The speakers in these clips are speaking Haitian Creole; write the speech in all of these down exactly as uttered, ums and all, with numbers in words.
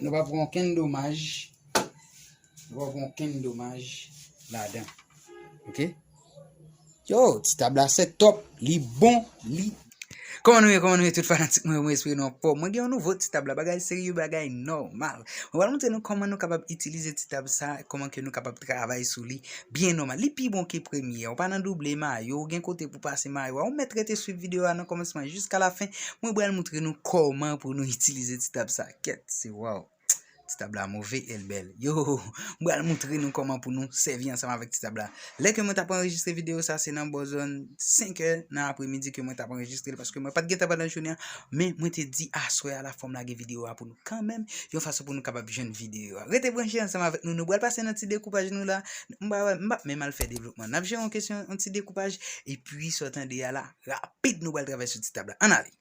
Nou pa pran okenn domaj. Nou pa pran okenn domaj ladan. Ok? Yo, ti tab la set up, li bon, li. Kòman nou ye, kòman nou ye tout fanatik mwen, mwen espere nou anfòm. Mwen gen yon nouvo ti tab la, bagay serye, bagay nòmal. Mwen pral montre nou kòman nou kapab itilize ti tab sa, kòman ke nou kapab travay sou li byen nòmal. Li pi bon ke premye a, ou pa nan double mayo, ou gen kote pou pase mayo a, ou mèt rete swiv videyo a nan kòmansman jiska lafen. Mwen pral montre nou kòman pou nou itilize ti tab sa. Kèt, se waw. Ti tab la move e l bèl. Yo, m pral montre nou kòman pou nou sèvi ansanm avèk ti tab la. Lè ke mwen t ap anrejistre videyo sa, se nan bò zòn senk è nan apremidi ke mwen t ap anrejistre l, paske mwen pa t gentan pran nan jounen an, men mwen te di aswè a la fò m lage videyo a pou nou kanmenm, yon fason pou nou kapab jwenn videyo a. Rete branche ansanm avèk nou, nou pral pase nan ti dekoupaj nou la. M pa wè, m p ap menm al fè devlopman. N ap jere yon kesyon, yon ti dekoupaj, epi sa w tande a la, rapid nou pral travay sou ti tab la. Ann ale.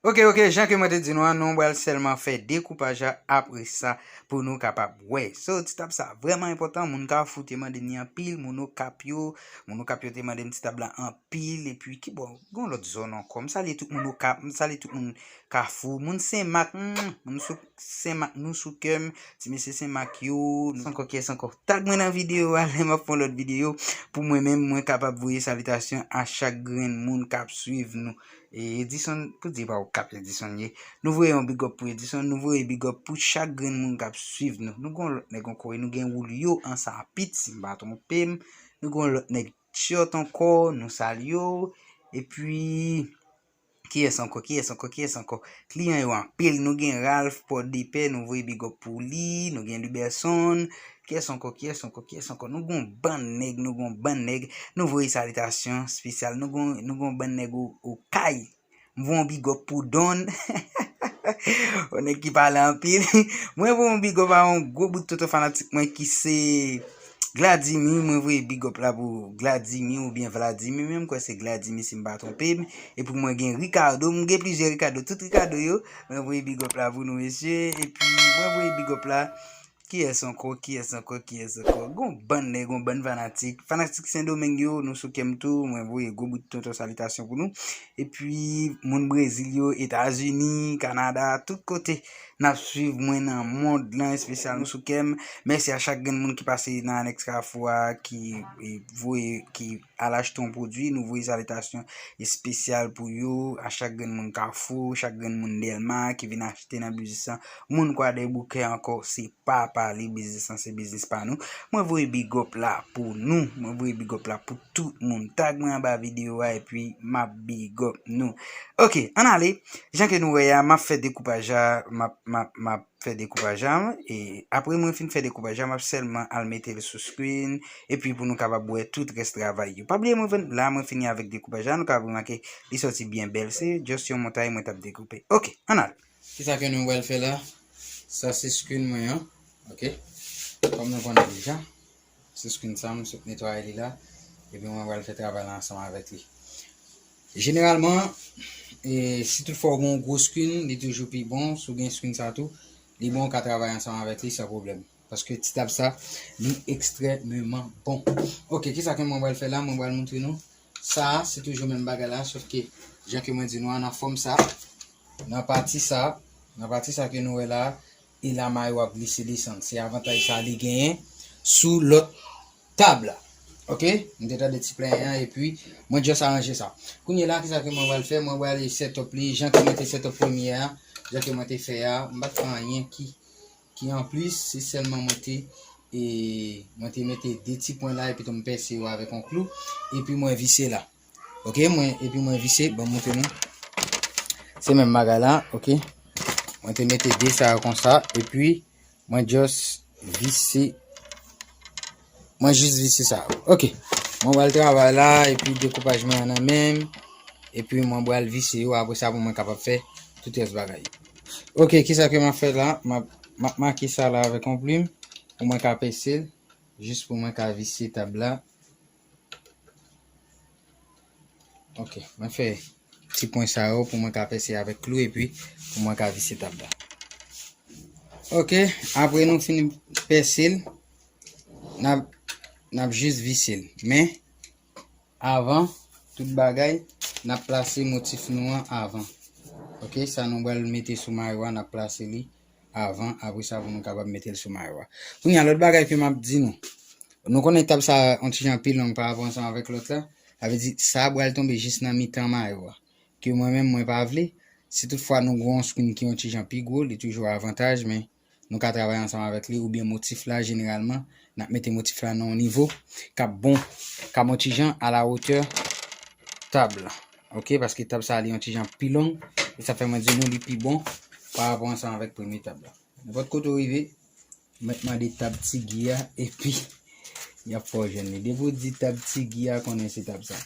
Ok, ok, jan ke mwen te di nou an, nou pral sèlman fè dekoupaj la apre sa pou nou kapab wè. So, ti tab sa vrèman enpòtan, moun Kafou te mande m li anpil, moun Okap yo, moun Okap yo te mande m ti tab la anpil, epi ki bò, gon lòt zòn ankò. M salye tout moun Okap, m salye tout moun Kafou, moun Senmak, mm, moun sou Senmak, nou sou kè m, ti mesye Senmak yo, nou ankò, kiyès ankò? Tag mwen nan videyo a, lè m ap fè yon lòt videyo, pou mwen menm, mwen kapab voye salitasyon a chak grenn moun k ap swiv nou. E Edison, pou di pa Okap Edison ye. Nou voye yon big up pou Edison, nou voye big up pou chak grenn moun k ap swiv nou. Nou gon lòt nèg ankò, e nou gen Woulyo an Sapit, si m pa twonpe m. Nou gon lòt nèg Tchòt ankò, nou salye w. Epi, kiyès ankò, kiyès ankò, kiyès ankò? Kliyan yo anpil, nou gen Ralph Pòdepè, nou voye big up pou li, nou gen Liberson. Kiyès ankò, kiyès ankò, kiyès ankò? Nou gon bann nèg, nou gon bann nèg, nou voye salitasyon espesyal, nou gon, nou gon bann nèg o, Okay. M voye yon big up pou Don. Yon nèg ki pale anpil. Mwen voye yon big up a yon gwo bout tonton fanatik mwen ki se Gladimy. Mwen voye big up la pou Gladimy oubyen Vladimy menm, m kwè se Gladimy si m pa twonpe m. Epi mwen gen Ricardo, m gen plizyè Ricardo, tout Ricardo yo. Mwen voye big up la pou nou mesye. Epi mwen voye big up la Kiyès ankò, kiyès ankò, kiyès ankò? Gon bann nèg, gon bann fanatik. Fanatik Sendomeng yo, nou sou kè m tou. Mwen voye gwo bout tonton salitasyon pou nou. Epi, moun Brezil yo, Etazini, Kanada, tout kote. N ap swiv mwen nan mond lan, espesyal nou sou kè m. Mèsi a chak grenn moun ki pase nan Anèks Kafou a, ki, e, voye, ki al achte yon pwodui, nou voye salitasyon espesyal pou yo, a chak grenn moun Kafou, chak grenn moun Dèlma ki vin achte nan biznis lan. Moun Kwadèboukè ankò, se pa pale, biznis lan se biznis pa nou. Mwen voye big up la pou nou, mwen voye big up la pou tout moun. Tag mwen anba videyo a epi m ap big up nou. Ok, ann ale. Jan ke nou wè a, m ap fè dekoupaj la, m ap, m ap, m ap fè dekoupaj la, e apre mwen fin fè dekoupaj la, m ap sèlman al mete l sou screen, epi pou nou kapab wè tout rès travay yo. Pa bliye mwen fè, la mwen fini avèk dekoupaj la, nou kapab remake li sòti byen bèl, se just yon montay mwen t ap dekoupe. Ok, ann al. Kisa ke nou pral fè la? Sa se screen mwen an, ok? Kòm nou konnen deja, se screen sa, m sot netwaye li la, epi mwen pral fè travay la ansanm avèk li. Jeneralman, e, si toutfwa w gen yon gwo screen, li toujou pi bon. Si w gen screen sa tou, li bon, w ka travay ansanm avèk li san pwoblèm. Paske ti tab sa, li ekstrèmeman bon. Ok, kisa ke mwen pral fè la? Mwen pral montre nou. Sa a, se toujou menm bagay la, sòf ke, jan ke mwen di nou an, nan fòm sa, nan pati sa, nan pati sa ke nou wè la, e la mayo ap glise desann. Se avantaj sa li genyen sou lòt tab la. Ok? M te tande ti plenyen an, epi mwen just aranje sa. Kounye la, kisa ke mwen pral fè? Mwen pral set up li, jan ke mwen te set up premye a, jan ke mwen te fè a, m pa t fè anyen ki, ki anplis, se sèlman mwen te, e, mwen te mete de ti pwen la, epi tou m pèse yo avèk yon klou, epi mwen vise la. Ok, mwen, epi mwen vise, ban m montre nou. Se menm bagay la, ok. Mwen te mete de sa yo konsa, epi mwen just vise, mwen just vise sa yo. Ok, mwen pral travay la, epi dekoupaj mwen an nan men m, epi mwen pral vise yo, apre sa pou mwen kapab fè tout rès bagay yo. Ok, kisa ke m ap fè la? M ap, m ap make sa la avèk yon plim, pou mwen ka pèse l, jis pou mwen ka vise tab la. Ok, mwen fè ti pwen sa yo pou mwen ka pèse avèk klou epi pou mwen ka vise tab la. Ok, apre nou fin pèse l, n ap, n ap jis vise l. Men, avan tout bagay, n ap plase motif nou an avan. Ok, sa nou pral mete sou mayo a, n ap plase li avan, apre sa pou nou kapab mete l sou mayo a. Kounye a, lòt bagay ke m ap di nou, nou konnen tab sa yon ti jan pi long pa rapò ansanm avèk lòt la, sa vle di sa pral tonbe jis nan mitan mayo a. Ke mwen menm, mwen pa vle. Si toutfwa nou gen yon screen ki yon ti jan pi gwo, li toujou avantaj, men nou ka travay ansanm avèk li, oubyen motif la, jeneralman, n ap mete motif la nan yon nivo k ap bon, k ap yon ti jan a la wotè tab la. Ok, paske tab sa li yon ti jan pi long, e sa fè mwen di nou li pi bon pa rapò ansanm avèk premye tab la. Nenpòt kote w rive, mèt mande tab Tigi a, epi y ap fè w jwenn li. Depi w di tab Tigi a, konnen se tab sa.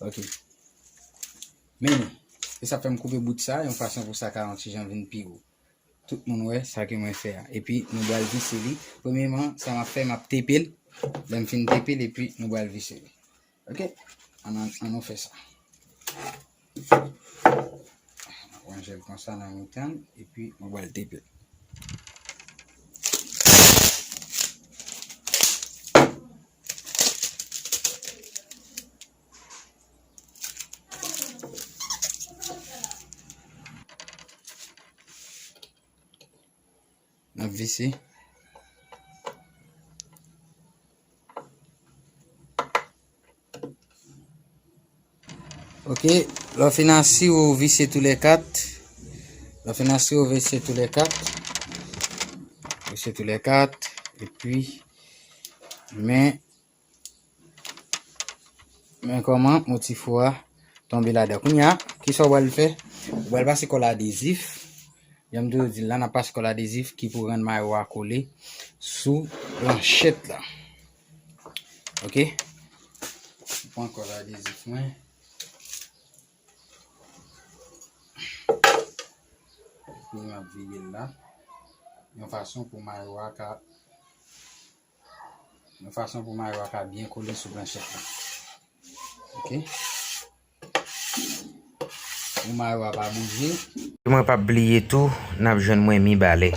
Ok. Men, e sa fè m koupe bout sa, yon fason pou sa ka yon ti jan vin pi wo. Tout moun wè sa ke mwen fè a. Epi, nou pral vise li. Premyèman, sa m ap fè, m ap tepe l. Lè m fin tepe l, epi nou pral vise li. Ok? Ann, ann, ann nou fè sa. Mwen ranje l konsa nan mitan, epi mwen pral tepe l. N ap vise. Ok, lè w fin asire w vise tou lè kat. Lè w fin asire w vise tou lè kat. Vise tou lè kat. Epi, men, men kòman motif ou a tonbe ladan. Kounye a, kisa w pral fè? Ou pral pase kòl adezif. Jan m toujou di l la, n ap pase kòl adezif ki pou rann mayo a kole sou planchèt la. Ok? M pran kòl adezif mwen. Epi m ap vire l la. Yon fason pou mayo a ka, yon fason pou mayo a ka byen kole sou planchèt la. Ok? Pou mayo a pa bouje. Mwen p ap bliye tou, n ap jwenn mwen mi balè.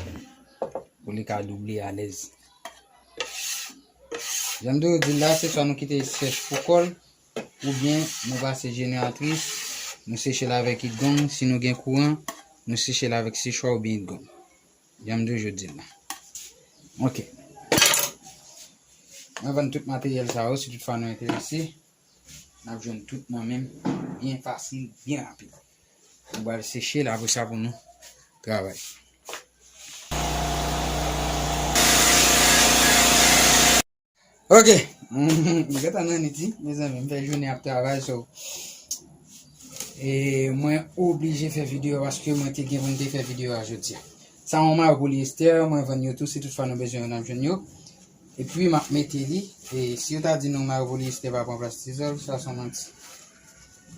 Pou li ka double alèz. Jan m toujou di l la, se swa nou kite l sèch pou kòl, oubyen nou pase jeneratris, nou seche l avèk idgong, si nou gen kouran, nou seche l avèk sechwa oubyen idgong. Jan m toujou di l la. Ok. Mwen vann tout materyèl sa yo, si toutfwa nou enterese. N ap jwenn tout nan men m byen fasil, byen rapid. Nou pral seche l, apre sa pou nou travay. Ok. M gentan nan nit wi, mezanmi, m fè jounen ap travay, so, e mwen oblije fè videyo paske mwen te gen pou m te fè videyo a jodi a. Sa yon mayo polyester, mwen vann yo tou, si toutfwa nou bezwen yo, n ap jwenn yo. Epi m ap mete li, e si yo ta di nou mayo polyester pa pran plastizòl, sa se yon manti.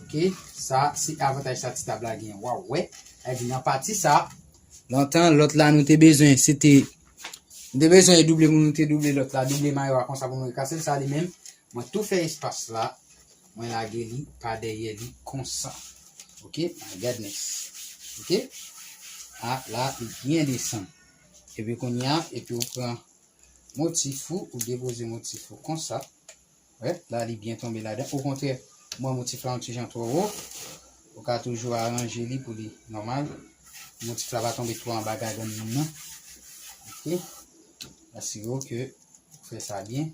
Ok, sa se avantaj sa ti tab la gen. Waw, wè. Sa vle di nan pati sa, lontan, lòt la nou te bezwen, se te, nou te bezwen double pou nou te double lòt la, double mayo a konsa pou nou rekase l, sa li menm, mwen tou fè espas la, mwen lage li pa dèyè li konsa. Ok, my goodness. Ok, a, la, li byen desann. Epi kounye a, epi ou pran motif ou, ou depoze motif ou konsa. Wè, la li byen tonbe ladan. Okontrè, mwen motif la yon ti jan twò wo. Ou ka toujou aranje li pou li nòmal. Motif la pa tonbe twò anba gagann moun nan. Ok. Asire w ke ou fè sa byen.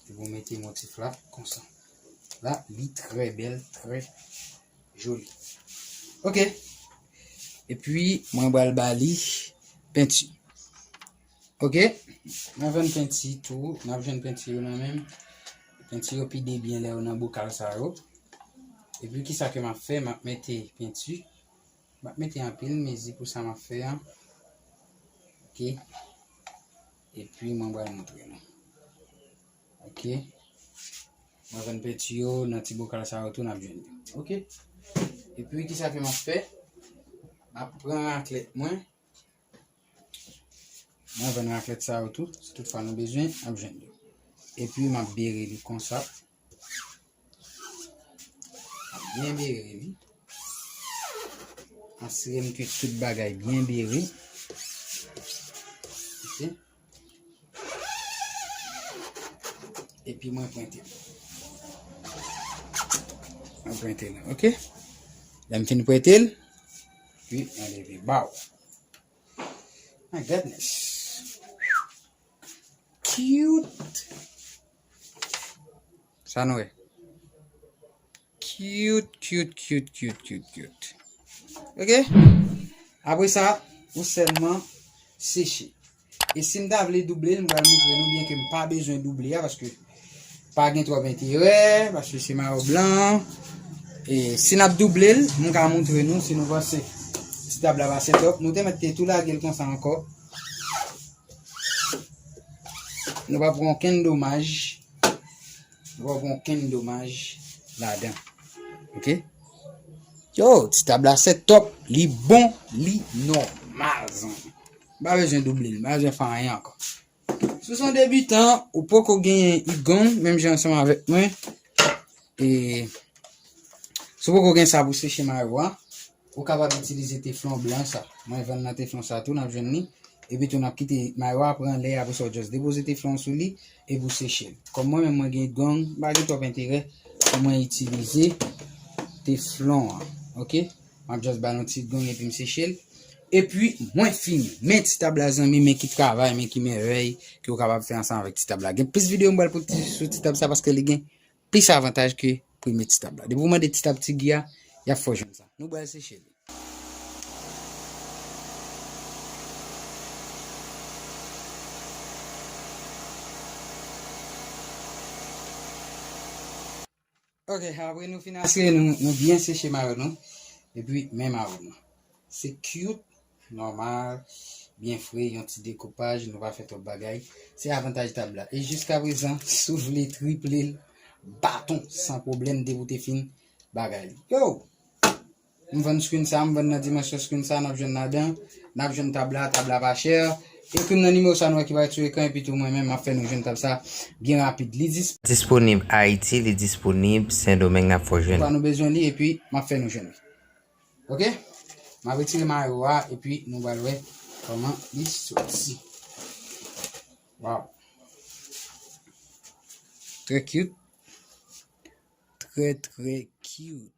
Epi ou mete motif la konsa. La, li trè bèl, trè joli. Ok. Epi, mwen pral ba li penti. Ok. Mwen vann penti tou. N ap jwenn penti yo nan men m. Penti yo pi debyen lè yo nan bokal sa yo. Epi, kisa ke m ap fè? M ap mete penti. M ap mete anpil mezi pou sa m ap fè an. Ok. Epi, mwen pral montre nou. Ok. Mwen vann penti yo nan ti bokal sa yo tou, n ap jwenn yo. Ok. Epi, kisa ke m ap fè? M ap pran raklèt mwen. Mwen vann raklèt sa yo tou. Si toutfwa nou bezwen, n ap jwenn yo. Epi, m ap bere li konsa. M ap byen bere li. Asire m ke tout bagay byen bere. Ok. Epi mwen pwente l. Mwen pwente l, ok? Lè m fin pwente l, Epi, mwen leve ba w. My goodness. Cute. Sa nou wè. Cute, cute, cute, cute, cute, cute. Ok? Apre sa, ou sèlman seche. E si n ta vle double l, m pral montre nou byen ke m pa bezwen double a, paske pa gen twòp enterè, paske se mayo blan. E si n ap double l, m ka montre nou si nou panse ti tab la pa set up. Nou te mèt te tou lage l konsa ankò. Nou pa pran okenn domaj. Nou pa pran okenn domaj ladan. Ok? Yo, ti tab la set up. Li bon, li nòmal, zanmi. M pa bezwen double l, m pa bezwen fè anyen ankò. Si w se yon debitan, ou poko genyen igong, menm jan ansanm avèk mwen. E si w poko gen sa pou seche mayo a, ou kapab itilize teflon blan sa. Mwen vann nan teflon sa tou, n ap jwenn li. Epi tou n ap kite mayo a pran lè, apre sa w just depoze teflon sou li, epi w seche l. Kòm mwen menm mwen gen igong, m pa gen twòp enterè pou mwen itilize teflon an. Ok? M ap just ba l yon ti gang epi m seche l. Epi mwen fini. Men ti tab la zanmi, men ki travay, men ki mèvèy ke w kapab fè ansanm avèk ti tab la. Gen plis videyo m pral pote sou ti tab sa paske li gen plis avantaj ke premye ti tab la. Depi w mande ti tab Ti Guy a, y ap fè w jwenn sa. Nou pral seche li. Ok, apre nou fin asire nou, nou byen seche mayo nou. Epi men mayo nou. Se cute, nòmal, byen fre, yon ti dekoupaj, nou pa fè twòp bagay. Se avantaj tab la. E jiska prezan, si w vle triple l, baton, san pwoblèm, depi w te fin bagay li. Yo! M vann screen sa, m vann nan dimansyon screen sa, n ap jwenn ladan, n ap jwenn tab la, tab la pa chè. Ekri m nan nimewo sa nou wè ki parèt sou ekran, epi tou mwen menm, m ap fè nou jwenn tab sa byen rapid. Li dis- Disponib Ayiti, li disponib Sendomeng, n ap fè w jwenn. Fwa nou bezwen li, epi m ap fè nou jwenn li. Ok? M ap retire mayo a, epi nou pral wè kòman li soti. Wow. Trè cute. Trè, trè cute.